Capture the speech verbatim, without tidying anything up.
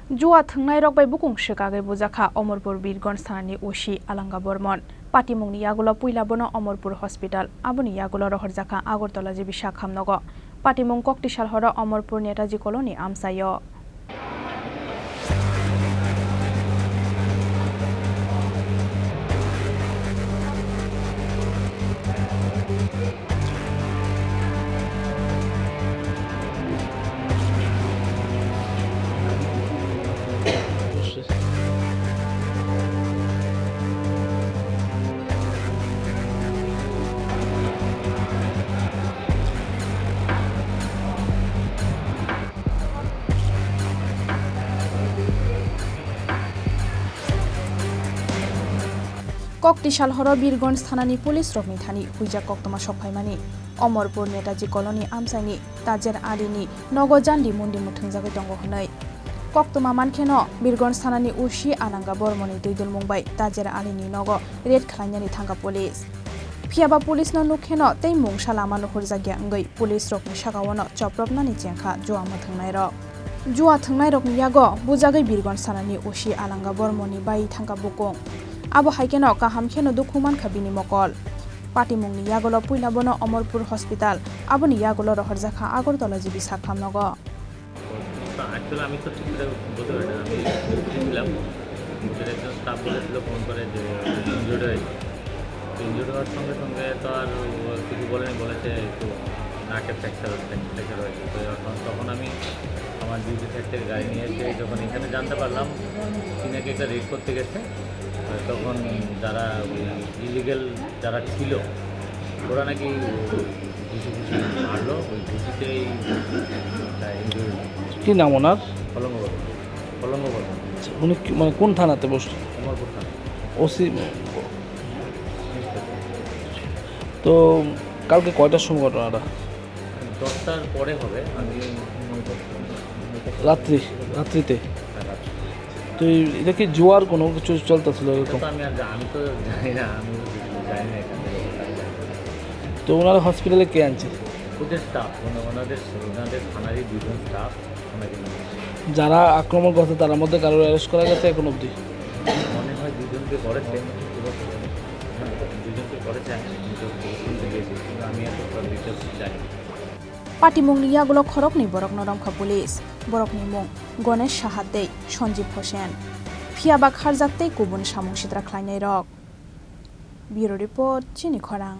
Jua thwngnairok bai bukung swkagwi bujakha Omorpur Birgonj thanani O C Alanga Bormon. Patimungni yagulo puila bono Omorpur Hospital, aboni yagulo rohorjakha Agartala G B sakhamnogo. Patimung kokti salhoro Omorpur Netaji Colony amchaio. Kokti salhoro Birgonj thanani police rokni thani huijak koktwma sokphaimani. Omorpur Netaji Colony amchaini Tajer Alini nogo jandi mundi mwthwngjagwi tongo hwnwi. Koktwma mankheno Birgonj thanani O C Alanga Bormoni twidulmung bai Tajer Alini nogo raid khlainani thangkha police. Phiyaba police no nukkheno tei mungsa lama nuhurjakya wngwi police rokni sakaono chopropnani chengkha jua mwthwngnairok. Jua thwngnairokni yago bujagwi Birgonj thanani O C Alanga Bormoni bai thangkha bukung. Abo hai kheno kaham kheno dukhu mankha bini mokol. Patimungni yagulo puila bono Omorpur Hospital, aboni yagulo rohorjakha Agartala G B sakhamnogo. তো অ্যাকচুয়ালি আমি তো ঠিক করে বলতে পারি না, আমি উঠেছিলাম, উঠে একজন স্টাফ বলেছিল ফোন করে যে ইনজুর্ড হয়েছে। তো ইনজুর্ড হওয়ার সঙ্গে সঙ্গে তো আর ও কিছু বলেনি, বলেছে একটু নাকে ফ্র্যাকচার, ফ্র্যাকচার হয়েছে। তো এখন তখন আমি আমার ডিউটি সাইড থেকে গাড়ি নিয়ে এসে যখন এখানে জানতে পারলাম কি নাকি একটা রেড করতে গেছে, তখন যারা ওই ইলিগেল যারা ছিল ওরা নাকি ঘুষি ঘুষি মারলো, ওই ঘুষিতেই একটা ইনজুরি। কি নাম ওনার? কলঙ্গ বর্মন। কলঙ্গ বর্মন। আচ্ছা, উনি কি, মানে কোন থানাতে বসছেন? অমরপুর থানা। ওসি। তো কালকে কয়টার সময় ঘটনাটা? দশটার পরে হবে, আমি নয়টা, নয়টা। রাত্রি, রাত্রিতে? হ্যাঁ, রাত্রি। তো এই, এটা কি জুয়ার কোনো কিছু চলতেছিল এটা এরকম? তো আমি আর জা-, আমি তো জানি না, আমি তো কিছু জানি না এখান থেকে। তো ওনারা হসপিটালে কে আনছে? ওদের স্টাফ, মানে ওনাদের, ওনাদের থানারই দুজন স্টাফ ওনাকে নিয়ে এসেছে। যারা আক্রমণ করছে তার মধ্যে কারোর অ্যারেস্ট করা গেছে এখন অবধি? মনে হয় দুজনকে করেছে, হ্যাঁ, দুজনকে করেছে, আমি তো শুনতে পেয়েছি, কিন্তু আমি এত ডিটেলস জানি না। Patimungni yagulo khoroknwi borokno romkha police. Borokni mung Ganesh Saha tei Sanjeev Hossain. Phiyaba kharjak tei kubun samung sitra khlainairok. Bureau Report, Chini Khorang.